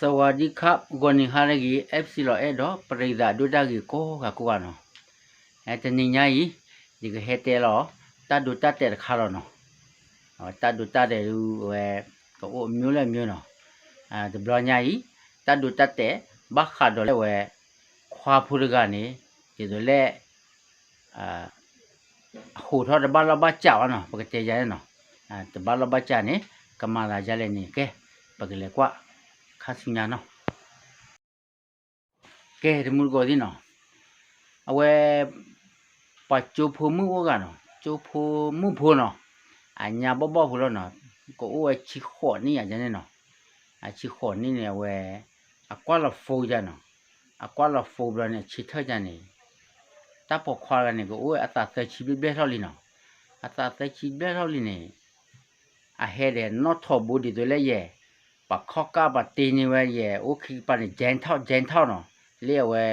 สวัสดีครับ ဂီၤနံၤဟါလၢအဂ့ၤ FC လီၤအဲၣ်ဒီး ပရံသးဒိၣ်တၢ်ဂ့ၤကိးဂၤကိးဂၤနီၤ, တနံၤညါအံၤ ယကဟဲတဲလီၤ တၢ်ဒိတၢ်တဲာ်တခါလီၤနီၤ, တၢ်ဒိတၢ်တဲာ်ဒုးဝဲ ကအိၣ်အမျိုးလၢအမျိုးနီၤ, တဘျီညါအံၤ တၢ်ဒိတၢ်တဲာ် ဘၣ်ဃးဒီးလၢဝဲ ခွါဖိတဂၤန့ၣ် ဒ်သိးလၢ အဟိးထီၣ်တဘၣ်လီၢ်ဘၣ်စးဘၣ်နီၤ ပကတဲယၤန့ၣ်နီၤ, တဘၣ်လီၢ်ဘၣ်စးန့ၣ် ကမၤသးဒ်လဲၣ်န့ၣ် ကဲ ပကလဲၤကွၢ် ခါဆူညါနီၤ. ကဲ တမူတကိးသ့ၣ်နီၤ, အဝဲ ပှၤကၠိဖိမုၣ်အိၣ်ဂၤနီၤ, ကၠိဖိမုၣ်ဖိနီၤ, အညါဘီၣ်ဘီၣ်ဖိလီၤနီၤ, ကအိၣ်ဝဲဆံဃိးနံၣ်ယၤန့ၣ်နီၤ, အဆံဃိးနံၣ်န့ၣ် အဝဲ အကွၢ်လီၤ phone ယၤနီၤ, အကွၢ်လီၤ phone ဘျီန့ၣ် ဆံထၢၣ်ယၤန့ၣ် တၢ်ပိာ်ခွါတဂၤန့ၣ် ကအိၣ်ဝဲအသးသၢဆံဘျဲၣ်ဘျဲၣ်ထီၣ်လံနီၤ, အသးသၢဆံဘျဲၣ်ထီၣ်လံန့ၣ် အဟဲဒီးနီၣ်ထိးဘိဒ်သိးလၢယဲၢ်, ပှၤခီၣ်ကၢ်ပှၤတ့န့ၢ်ဝဲယဲၢ် အိၣ်ခံကပၤန့ၣ် ကၠဲထီၣ် ကၠဲထီၣ်နီၤ, လၢအဝဲ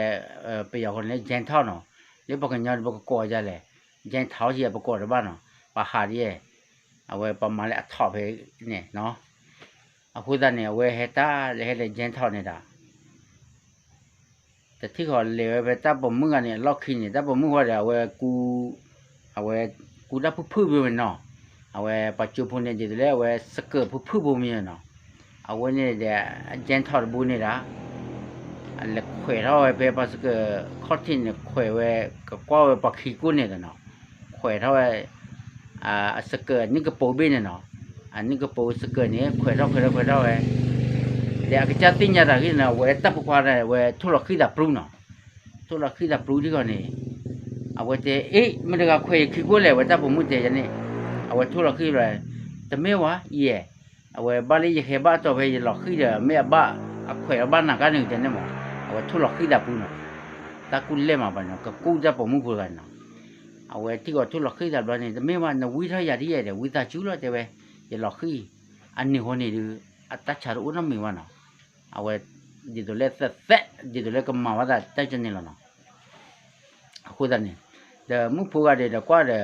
ပယီၤဃိန့ၣ် ကၠဲထီၣ်နီၤ, လၢပှၤကညီပကကိးဒ်လဲၣ်, ကၠဲထီၣ် ယဲၢ်ပကိးတဘၣ်နီၤ, ပှၤဟးဒ်ယဲၢ်, အဝဲပှၤမၤလၢအထီၣ်ဖဲန့ၣ်နီၤ, အဃိသတးန့ၣ် အဝဲဟဲတၢ်လၢဟဲဒီးကၠဲထီၣ်န့ၣ်ဒၣ် တထံၣ်ဃီၤလဲၤဝဲဖဲတၢ်ပိာ်မုၣ်ဂၤန့ၣ် အလီၢ်ခံန့ၣ် တၢ်ပိာ်မုၣ်ဃီဒီး အဝဲ အဝဲကူတၢ်ဖုၣ်ဖုၣ်ဘိမ့ၢ်နီၤ, အဝဲပှၤကၠိဖိန့ၣ် ဒ်သိးလၢအဝဲစကၢၢ်ဖုၣ်ဖုၣ်ဘိမ့ၢ်နီၤ, အဝဲန့ၣ်ဒီး ကၠဲထီၣ်တဘိန့ၣ်ဒၣ် လဲၤခွဲးထီၣ်ဝဲဖဲပှၤစကၢၢ်ခီၣ်ထံးန့ၣ် ခွဲးဝဲ ကကွၢ်ဝဲပှၤခံကိၢ်န့ၣ်နီၤ, ခွဲးထီၣ်ဝဲ အစကၢၢ်အနံၣ်ကပိာ်ဘ့ၣ်န့ၣ်နီၤ, အနံၣ်ကပိာ်စကၢၢ်န့ၣ် ခွဲးထီၣ်ခွဲးထီၣ်ခွဲးထီၣ်ဝဲ, ဒီးအကစၢ်သ့ၣ်ညါတၢ်ဂ့ၢ်န့ၣ် အဝဲတၢ်ပိာ်ခွါန့ၣ် အဝဲထိၣ်လီၤဃံသးပျူၤနီၤ, ထိၣ်လီၤဃံသးပျူၤဒ်ဂီၤန့ၣ်, အဝဲတဲ အ့ မတၤတဂၤခွဲးယခံကိၢ်လဲၣ် အဝဲတၢ်ပိာ်မုၣ်တဲယၤန့ၣ်, အဝဲထိၣ်လီၤဃံဘျီ, တမ့ၢ်ဝဲ ယဲၢ်, အဝဲဘၣ်လၢယဟဲဘၣ်တီၢ်ဖဲယလီၤဃံဒီး မ့ၢ်အဘၣ်အခွဲးလီၤဘၣ်နၤကါန့ၣ်တဲန့ၣ်မး, အဝဲထိၣ်လီၤဃံသးပျူၤနီၤ, တၢ်ကူၣ်လဲၢ်မးဘၣ်န့ၣ် ကကူၣ်တၢ်ပိာ်မုၣ်ဖိတဂၤန့ၣ်နီၤ အဝဲထံၣ်ကီးထိၣ်လီၤဃံသးဘျီန့ၣ် တမ့ၢ်ဘၣ် နဝံထီၣ်ယၤဒ်ယဲၢ်ဒီး ဝံသးစူၤလီၤတဲဝဲ, ယလီၤဃံ, အန့ၣ်ဃိန့ၣ်ဒုး အတၢ်ဆါတအိၣ်နီတမံၤဘၣ်နီၤ, အဝဲ ဒ်သိးလၢသသဲး ဒ်သိးလၢကမၤဝဲသးတၢ်ကန့ၣ်လီၤနီၤ, အဃိသတးန့ၣ်, ဒီးမုၣ်ဖိဂၤဒီးဒီးကွၢ်ဒီး,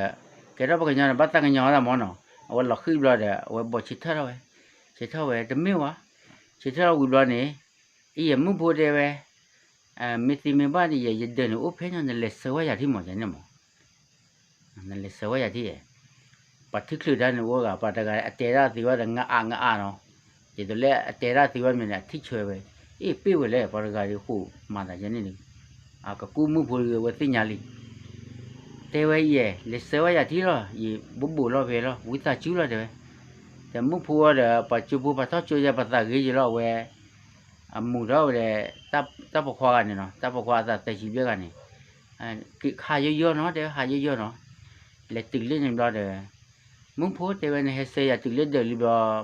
ကဲထီၣ်ပှၤကညီန့ၣ် ဘၣ်သးကညီၤသးမၢ်နီၤ, အဝဲလီၤဃံဘျီဒီး အဝဲဘီးဆံထၢၣ်ထီၣ်ဝဲ, ဆံထၢၣ်ဝဲ တမ့ၢ်ဝဲ, ဆံထၢၣ်ထီၣ်ဝံၤဘျီန့ၣ်, အံၤယမုၣ်ဖိတဲဝဲ မ့ၢ်သ့မ့ၢ်ဘၣ်န့ၣ် ယဲၢ်ယဒၢးန့ၣ်အိၣ်ဖဲညီ နလဲၤဆှၢဝဲယၤထံၣ်မး ယန့ၣ်မး, နလဲၤဆှၢဝဲယၤထံၣ်, ပှၤထံချၢၣ်တၢ်န့ၣ်အိၣ်ဂၤ ပှၤတဂၤအတဲဒၣ်သ့ဝဲဒီး ငအးငအးနီၤ, ဒ်သိးလၢအတဲဒၣ်သ့ဝဲမ့ၢ်န့ၣ် အထံၣ်ဆှၢဝဲ, အ့ၣ် ပ့ၢ်ဝဲလဲၣ် ပှၤတဂၤဒ်ဃိးမၤသးယဲန့ၣ်န့ၣ်, အကကူၣ်မုၣ်ဖိတဂၤဝဲသ့ၣ်ညါလံ တဲဝဲယဲၢ် လဲၤဆှၢဝဲယၤထံၣ်လီၤ ယဘိးဘိးလီၤဖဲလီၤ ဝံသးစူၤလီၤတဲဝဲ, ဒီးမုၣ်ဖိဝဲဒီး ပှၤကၠိဖိပှၤထီၣ်ကၠိယဲၢ် ပှၤသးဂ့ၤယဲၢ်လီၤ အဝဲ အမူၤထီၣ်ဝဲဒီး တၢ်ပိာ်ခွါဂၤန့ၣ်နီၤ တၢ်ပိာ်ခွါအသးသၢဆံဘျဲၣ်ဂၤန့ၣ်, ဟးယီၢ်ယီၢ်နီၤ တဲဝဲ ဟးယီၢ်ယီၢ်နီၤ, လဲၤတုၤလၢန့ၣ်ဘျီဒီး, မုၣ်ဖိတဲဝဲ နဟဲဆှၢယၤတုၤလၢဒၢးလံဘျီ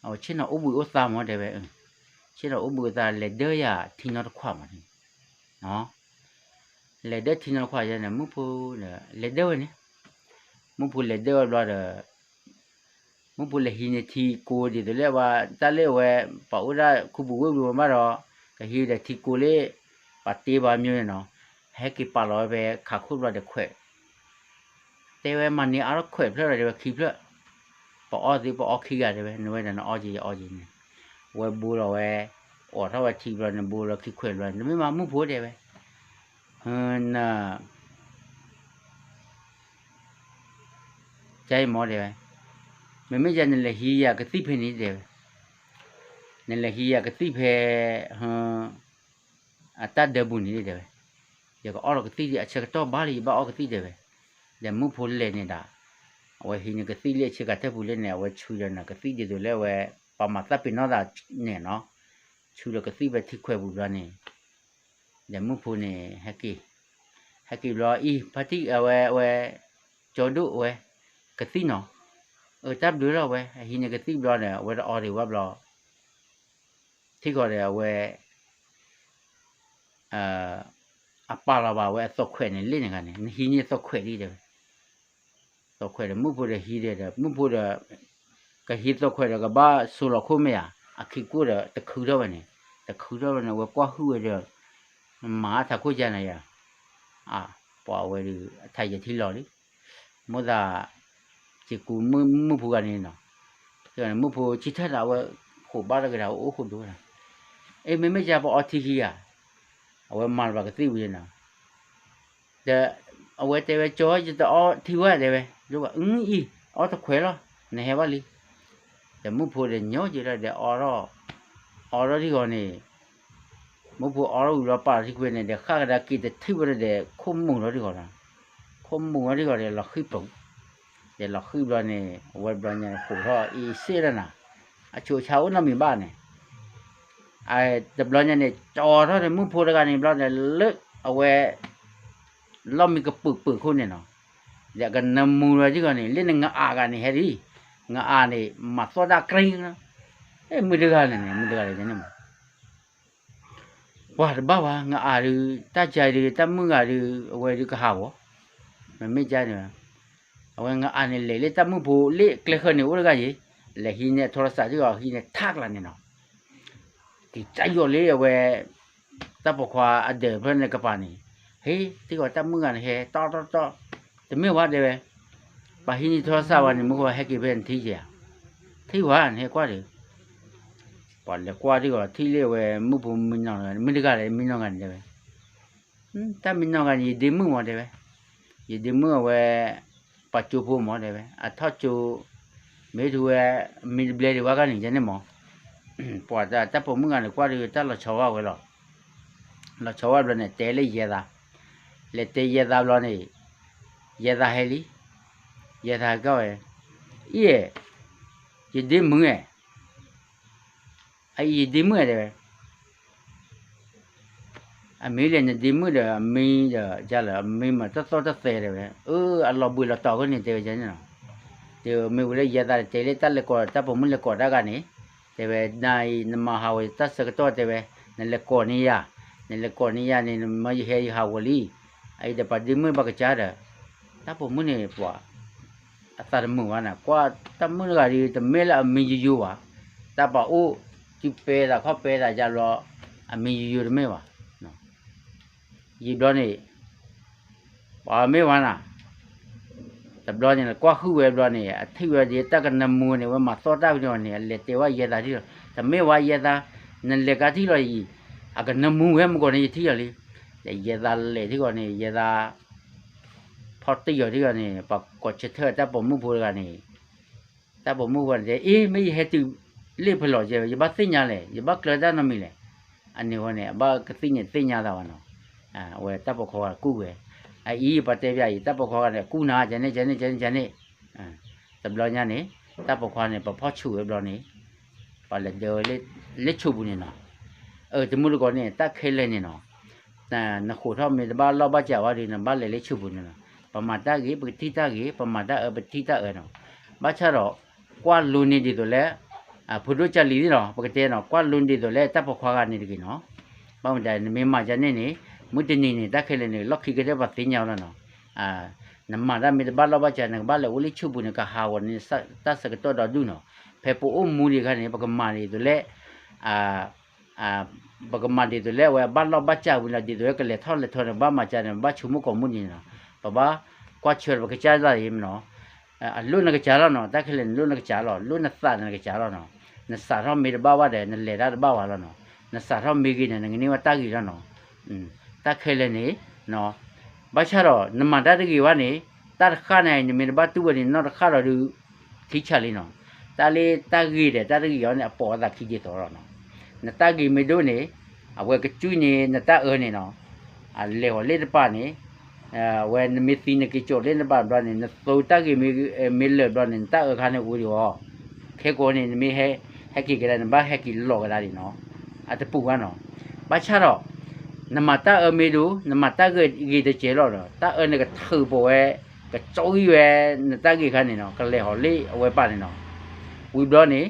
အဝဲဆ့ၣ်နီၤအိၣ်ဘှံးအိၣ်သါမးတဲဝဲ, ဆ့ၣ်နီၤအိၣ်ဘှံးအိၣ်သါ လဲၤဒၢယၤထံနီတခွးမးန့ၣ်, လဲၤဒၢထံနီတခွးယဲန့ၣ် မုၣ်ဖိဒီး လဲၤဒၢဝဲန့ၣ်, မုၣ်ဖိလဲၤဒၢဝဲဘျီဒီး မုၣ်ဖိလဲၤဟံးန့ၢ်ထံကိးဒ်သိးလၢဝဲ တၢ်လၢဝဲ ပှၤအိၣ်ဒၣ်ခူပူၤဝ့ၢ်ပူၤမးဒီး ကဟံးဒီးထံကိးလၢ ပှၤတ့ပှၤမၠိန့ၣ်နီၤ, ဟဲက့ၤပာ်လီၤဝဲဖဲခးခိၣ်ဘျီဒီးခွဲး, တဲဝဲမၤန့ၢ်အါထီၣ်ခွဲးဖျၢၣ်လီၤ တဲဝဲခံဖျၢၣ်, ပအီသ့ပအီခံဂၤတဲဝဲ နဝဲဒီးနအီက့ၤယအီက့ၤန့ၣ်, ဝဲဘိလီၤဝဲ, အိးထီၣ်ဝဲထံဘျီန့ၣ် ဘိလီၤခံခွဲးဘျီန့ၣ် တမ့ၢ်မးမုၣ်ဖိတဲဝဲ န ကမၢတဲဝဲ, မ့မ့ၢ်ယၤနလဲၤဟံးယၤကသံၣ်ဖဲန့ၣ်တဲဝဲ, နလဲၤဟံးယၤကသံၣ်ဖဲ အတၢ်ဒၢပူၤန့ၣ်တဲဝဲ, ယကအီၣ်လီၤကသံၣ်ဒ်အဆၢကတီၢ်ဘၣ်လံ ယဘၣ်အီကသံၣ်တဲဝဲ, ဒီးမုၣ်ဖိလဲၤန့ၣ်ဒၣ်, အဝဲဟံးန့ၢ်ကသံၣ်လၢအဆ့ကၤတၢၢ်ပူၤလၢန့ၣ် အဝဲဆူဒီးနကသံၣ်ဒ်သိးလၢအဝဲ ပှၤမၤသးပ့ၤနီၣ်သးန့ၣ်နီၤ, ဆူဒီးကသံၣ်ဖဲထံခွဲးပူၤဘျီန့ၣ် ဒီးမုၣ်ဖိန့ၣ် ဟဲက့ၤ, ဟဲက့ၤဘျီအံၤ ဖါတံၢ်အဝဲ အဝဲ ကၠီဒိၣ်အဝဲ ကသံၣ်နီၤ, အတၢ်ဘျုးလီၤဝဲ အဟံးန့ၢ်ကသံၣ်ဘျီဒီး အဝဲတအီဒံးဝဲဘျီ, ထံၣ်ဃီဒီးအဝဲ အပာ်လီၤဘၣ်ဝဲအသီၣ်ခွဲးန့ၣ် လ့ၣ်န့ၣ်ဂၤန့ၣ် နဟံးန့ၢ်သီၣ်ခွဲးဒ်တဲဝဲ သီၣ်ခွဲးဒီး မုၣ်ဖိဒီးဟံးဒီး မုၣ်ဖိဒီး ကဟံးသီၣ်ခွဲးဒီး ကဘၣ်စိာ်လီၤခိၣ်မ့ၢ်ဧါ, အခံကိၣ်ဒီး တခုထီၣ်ဝဲန့ၣ်, တခုထီၣ်ဝဲန့ၣ် အဝဲကွၢ်ဟုၣ်ဝဲဒီး မၤထးခိၣ်ကန့ၣ်ယၤ, အပှၤဝဲဒီး အထါယဲၢ်ထံလီၤလံ, မိၣ်သး စ့ၢ်ကီးမုၣ်ဖိဂၤန့ၣ်နီၤ, မုၣ်ဖိဆံထၢၣ်တၢ်ဝဲ ဃိးဘၣ်တဂၤဒၣ်အိၣ်ဃိဒိၣ်ဒၣ် အ့ မ့မ့ၢ်ယၤပအီထံခံဂၤ, အဝဲမၤလၢၤဘၣ်ကသံၣ်ဝံၤန့ၣ်နီၤ, ဒီးအဝဲတဲဝဲ ကၠီ ယတအီထံဝဲ တဲဝဲ, အအံၤ အီတခွဲးလီၤ, နဟဲဘၣ်လံ. ဒီးမုၣ်ဖိဒီးညီက့ၤလီၤဒီး အီထီၣ်, အီထီၣ်ထံဂီၤန့ၣ်, မုၣ်ဖိအီထီၣ်ဝံၤလီၤပာ်လီၤထံခွဲးန့ၣ် ဒီးဃၣ်ကဒါက့ၤတထံၣ်ဝဲဒီး ခိၣ်မူၤလီၤထံဂီၤလီၤ, ခိၣ်မူၤလီၤထံဂီၤဒီးလီၤဃံၣ်ပူၤ, ဒီးလီၤဃံၣ်ဘျီန့ၣ် အဝဲဘျီညါန့ၣ် ဃိးထီၣ်အ့စ့ၣ်လီၤနၤ, အဆိအဆါအိၣ်နီတမံၤဘၣ်န့ၣ် တဘျီညါန့ၣ် ကၠီထီၣ်ဒီးမုၣ်ဖိတဂၤန့ၣ်ဘျီန့ၣ် လၢအဝဲ လီၢ်မံကပုာ်ပၢာ်ခိၣ်န့ၣ်နီၤ, ဒီးကနၢမူလီၤထံဂီၤန့ၣ် လၢနငအၣ်ဂၤန့ၣ်ဟဲဒ်, ငအၣ်န့ၣ် မၤသီၣ်တၢ်ကြ့လီၤ, မုၣ်တဂၤလဲၣ်န့ၣ် မုၣ်တဂၤလဲၣ်န့ၣ်မး ပှၤတဘၣ်ဝဲ ငအၣ်ဒုး တၢ်ကၢဒုး တၢ်မုၣ်ဂၤဒုး အဝဲဒုးကဟးဂီၤ, မ့မ့ၢ်ကၢန့ၣ်, အဝဲငအၣ်န့ၣ်လဲၤလၢတၢ်မုၣ်ဖိလၢကျဲဃၢၤန့ၣ်အိၣ်တဂၤယံၤ, လဲၤဟံးန့ၢ်ထိရစးထံဂီၤ ဟံးန့ၢ်ထးကျါန့ၣ်နီၤ, တံာ်တၢ်ယီၢ်လၢအဝဲ တၢ်ပိာ်ခွါအဒၢးဖျၢၣ်န့ၣ်ကပၤန့ၣ်, ဟ့ၣ် ထံဂီၤတၢ်မုၣ်ဂၤန့ၣ်ဟဲ တီတီတီ, တမ့ၢ်ဝဲတဲဝဲ, ပှၤဟံးန့ၢ်ထိရစးဝဲန့ၣ် မုၣ်ဖိဟဲက့ၤဖဲနထံက့ၤဧါ, ထံၣ်ဝဲန့ၣ်ဟဲကွၢ်ဒီး, ပှၤလဲၤကွၢ်ထံဂီၤထံၣ်လၢအဝဲမုၣ်ဖိမံနီၤတဂၤန့ၣ် မုၣ်တဂၤလဲၣ် မံနီၤဂၤန့ၣ်တဲဝဲ တၢ်မံနီၤဂၤန့ၣ် ယဒ့မုၣ်မးတဲဝဲ, ယဒ့မုၣ်အဝဲ ပှၤကၠိဖိမးတဲဝဲ အထီၣ်ကၠိ, မ့ၢ်ထူဝဲ မ့ၢ်တဘျဲဒံးဝဲဂၤန့ၣ် ယန့ၣ်မး, ပှၤတၢ်ပိာ်မုၣ်ဂၤန့ၣ်ကွၢ်ဒီးတၢ်လီၤဆီဝဲလီၤ, လီၤဆီဝဲဘျီန့ၣ် တဲလၢယဲသး, လဲၤတဲယဲသးဘျီန့ၣ်, ယဲသးဟဲလံ, ယဲသးကီဝဲ, အံၤ, ယဒ့မုၣ်ဧၢ အအံၤယဒ့မုၣ်တဲဝဲ, အမ့ၢ်လဲၣ်နဒ့မုၣ်ဒီး အမံၤဒီး ယလၢအမံၤမးတသီၣ်တသဲတဲဝဲ, အၢ အလီၤဘှံးလီၤတီၤအဃိန့ၣ် တဲဝဲန့ၣ်လီၤ, တဲမ့ၢ်ဝံၤလၢယဲသးတဲလၢတၢ်လဲၤကိး တၢ်ပိာ်မုၣ်လဲၤကိးတၢ်ဂၤန့ၣ်, တဲဝဲ နအံၤနမၤဟးဂီၤတၢ်ဆၢကတီၢ်တဲဝဲ, နလဲၤကိးန့ၢ်ယၤ, နလဲၤကိးန့ၢ်ယၤန့ၣ် နမ့ၢ်ယဟဲယဟးဂီၤလံ, အအံၤဒီးပှၤဒ့မုၣ်ဘၣ်ကစၢ်ဒီး, တၢ်ပိာ်မုၣ်န့ၣ်ပှၤ အသးတမုာ်ဘၣ်န့ၣ် ကွၢ်တၢ်မုၣ်တဂၤဒီး တမ့ၢ်လၢအမံယိယိဘၣ်, တၢ်ပာ်အိၣ် စုပဲသးခီၣ်ပဲသးယါဘျီ, အမံယိယိတမ့ၢ်ဘၣ်, ယံာ်ဘျီန့ၣ်, ပှၤမ့ၢ်ဝဲနၤ, တဘျီန့ၣ် ကွၢ်ဟုၣ်ဝဲဘျီန့ၣ် အထံၣ်ဝဲဒ်တၢ်ကနၢမူန့ၣ် ဝဲမၤသီၣ်တၢ်ဝံၤန့ၣ် အလဲၤတဲဝဲယဲသးထံၣ်လီၤ, တမ့ၢ်ဝဲယဲသး, နလဲၤကါထံၣ်လီၤအံၤ, အကနၢမူဝဲမုၢ်ကီၢ်န့ၣ်ယထံၣ်လီၤလံ, ဒီးယဲသးလဲၤထံၣ်ဂီၤန့ၣ် ယဲသး ဖီၣ်တံၢ်အီၤထံဂီၤန့ၣ် ပှၤကိးဆၢထၢၣ်တၢ်ပိာ်မုၣ်ဖိတဂၤန့ၣ်, တၢ်ပိာ်မုၣ်ဖိန့ၣ်တဲ အ့ မ့ၢ်ယဟဲတုၤလၢဖဲလဲၣ် ယဘၣ်သ့ၣ်ညါလဲၣ် ယဘၣ်ကျၢၤတၢ်နီတမံၤလဲၣ်, အန့ၣ်ဝဲန့ၣ် အဘၣ်ကသံၣ်န့ၣ်သ့ၣ်ညါသးဝဲနီၤ, အဝဲတၢ်ပိာ်ခွါဝဲကူၣ်ဝဲ, အအံၤပှၤတဲပၠးအံၤ တၢ်ပိာ်ခွါဂၤန့ၣ် ကူၣ်နၤ ကန့ၣ် ကန့ၣ် ကန့ၣ် ကန့ၣ်, တဘျီညါန့ၣ် တၢ်ပိာ်ခွါန့ၣ် ပဖီၣ်ဆူၣ်ဝဲဘျီန့ၣ် ပှၤလဲၤဒၢဝဲလၢဆိးပူၤန့ၣ်နီၤ, အၢ တမူတကိးန့ၣ် တၢ်ခဲလၢာ်န့ၣ်နီၤ, နဃိးထီၣ်မ့ၢ်တဘၣ်လီၢ်ဘၣ်စးဝဲဒီး နဘၣ်လဲၤလၢဆိးပူၤန့ၣ်နီၤ, ပမၤတၢ်ဂ့ၤ ပကထံၣ်တၢ်ဂ့ၤ ပမၤတၢ်အၢ ပထံၣ်တၢ်အၢနီၤ, ဘၣ်ဆၣ်ဒီး ကွၢ်လိန့ၢ်ဒ်သိးလၢ ဖိဒိၣ်ကၢ်လံၤသ့ၣ်နီၤ ပကတဲနီၤ ကွၢ်လိန့ၢ်ဒ်သိးလၢတၢ်ပိာ်ခွါဂၤန့ၣ်တဂ့ၤနီၤ, ဘၣ်မတၤ နမ့ၢ်မၤဒ်န့ၣ်န့ၣ် မုၢ်တနံၤန့ၣ် တၢ်ခဲလၢာ်န့ၣ် လီၢ်ခံကတၢၢ်ပှၤသ့ၣ်ညါဝဲလီၤနီၤ, နမၤတၢ်မ့ၢ်တဘၣ်လီၢ်ဘၣ်စး နကဘၣ်လဲၤအိၣ်လၢဆိးပူၤန့ၣ် ကဟးဂီၤန့ၣ် တၢ်ဆၢကတီၢ်ဒီဒူၣ်နီၤ, ဖဲပအိၣ်မူဒံးအခါန့ၣ် ပကမၤဒ်သိးလၢ ပကမၤဒ်သိးလၢအဝဲအဘၣ်လီၢ်ဘၣ်စးဝံၤလီၤ ဒ်သိးလၢကလဲၤထီၣ်လဲၤထီန့ၣ် ပဘၣ်မၤစၢၤန့ၣ် ပဘၣ်ဆိကမိၣ်ကိးမုၢ်နံၤန့ၣ်နီၤ, ပဘၣ်ကွၢ်ဆၢပကစၢ်သးအံၤမနီၤ, အလိၣ်နကစၢ်လီၤနီၤ တၢ်ခဲလၢာ်န့ၣ်လိၣ်နကစၢ်လီၤ လိၣ်နသးနကစၢ်လီၤနီၤ, နစးထီၣ်မ့ၢ်တဘၣ်ဘၣ်ဒီး နလဲၤတၢ်တဘၣ်ဝဲလီၤနီၤ, နစးထီၣ်မ့ၢ်ဂ့ၤန့ၣ် နကန့ၢ်ဝဲတၢ်ဂ့ၤလီၤနီၤ, တၢ်ခဲလၢာ်န့ၣ် ဘၣ်ဆၣ်ဒီး နမၤတၢ်တဂ့ၤဘၣ်န့ၣ် တၢ်တဃၣ်န့ၣ် နမ့ၢ်တဘၣ်တူၢ်ဝဲန့ၣ် နီၢ်တဃၣ်ဒီးဒုး ထံဆးလံနီၤ, တၢ်လၢတၢ်ဂ့ၤဒီးတၢ်တဂ့ၤအီၤန့ၣ် အပိာ်အသးခံဒ်သိးလီၤနီၤ, နတၢ်ဂ့ၤမ့ၢ်ဒိၣ်န့ၣ် အဝဲကစုၢ်န့ၣ် နတၢ်အၢန့ၣ်နီၤ, အလဲၤအီၤလၢတပၤန့ၣ် အဝဲနမ့ၢ်သံနက့ၤကၠီၣ်လၢနဘၣ်ဘျီန့ၣ် နသိတၢ်ဂ့ၤမ့ၢ်လၢာ်ဘျီန့ၣ် နတၢ်အၢခါန့ၣ်အိၣ်ဒံးအီၤ, ခဲကိာ်န့ၣ် နမ့ၢ်ဟဲက့ၤကဒါ နဘၣ်ဟဲက့ၤလီၤကဒါဒံးနီၤ, အတပူၤဘၣ်နီၤ, ဘၣ်ဆၣ်ဒီး နမၤတၢ်အၢမ့ၢ်ဒိၣ် နမၤတၢ်ဂ့ၤတစဲးလီၤဒီး တၢ်အၢန့ၣ်ကထုးပိာ်ဝဲ ကကၠီဂံၢ်ဝဲ နတၢ်ဂ့ၤခါန့ၣ်နီၤ ကလဲၤဟီၤလၢအဝဲပၤန့ၣ်နီၤ, ဝံၤဘျီန့ၣ်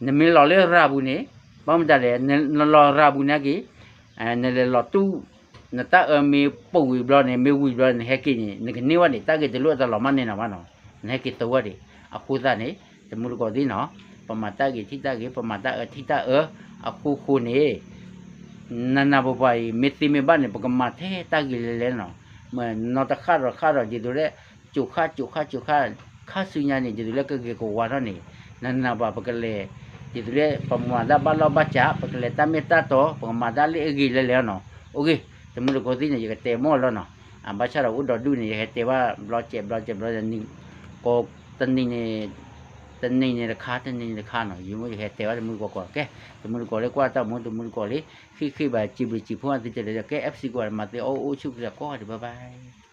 နမ့ၢ်လီၤလၢရၤပူၤန့ၣ် ဘၣ်မတၤလဲၣ် နလီၤရၤပူၤန့ၣ်က့ၤ နလဲၤလီၤတူၢ် နတၢ်အၢမ့ၢ်ပိာ်ဝံၤဘျီန့ၣ် မ့ၢ်ဝံၤဘျီန့ၣ် နဟဲက့ၤန့ၣ် နကန့ၢ်ဝဲဒံး တၢ်ဂ့ၤတလိၣ်အတလီၤမၢ်န့ၢ်နၤဘၣ်နီၤ, နဟဲက့ၤသဝဲဒံး, အဃိသတးန့ၣ် တမူတကိးသ့ၣ်နီၤ, ပမၤတၢ်ဂ့ၤထံၣ်တၢ်ဂ့ၤ ပမၤတၢ်အၢထံၣ်တၢ်အၢ, အဃိဃိန့ၣ် နနၤပပှၤအံၤ မ့ၢ်သ့မ့ၢ်ဘၣ်န့ၣ် ပကမၤထဲတၢ်ဂ့ၤလဲၤလဲၤနီၤ, မ့ၢ်နီၢ်တဃၣ်ဒီးဃၣ်ဒီး ဒ်သိးလၢ ကိၤဃၣ်ကိၤဃၣ်ကိၤဃၣ်, ခါဆူညါန့ၣ် ဒ်သိးလၢကဂ့ၤကဝါထီၣ်န့ၣ် နနၤပှၤပကလဲၤ ဒ်သိးလၢပမၤတၢ်ဘၣ်လီၢ်ဘၣ်စး ပကလဲၤတၢ်မ့ၢ်တၢ်တီ ပကမၤတၢ်လၢအဂ့ၤလၢလဲၣ်နီၤ. အိၣ်ဂ့ၤ, တမူတကိးသ့ၣ်န့ၣ် ယကတဲမီၢ်လီၤနီၤ. အဘၣ်ဆၣ်ဒီးအိၣ်ဒီးဒူၣ်န့ၣ် ယဟဲတဲဘၣ်ဘျီစဲးဘျီစဲးဘျီ ကိးတနံၤန့ၣ် တနံၤန့ၣ်တခါ တနံၤန့ၣ်တခါနီၤ. ယမိၢ်ယဟဲတဲဘၣ်တမူတကိးကိးကဲ, တမူတကိးလၢကွၢ်တၢ်မူ တမူတကိးလၢ ဃ့ၣ်ဃ့ၣ်ဘၣ်စံးဘျုးစံးဖှိၣ်သုတလၢကဲ FC ကိးဂၤဒဲး မၤသ့အီၣ်အိၣ်ဆူၣ်ကစၢ်ကိးဂၤဒဲး bye bye.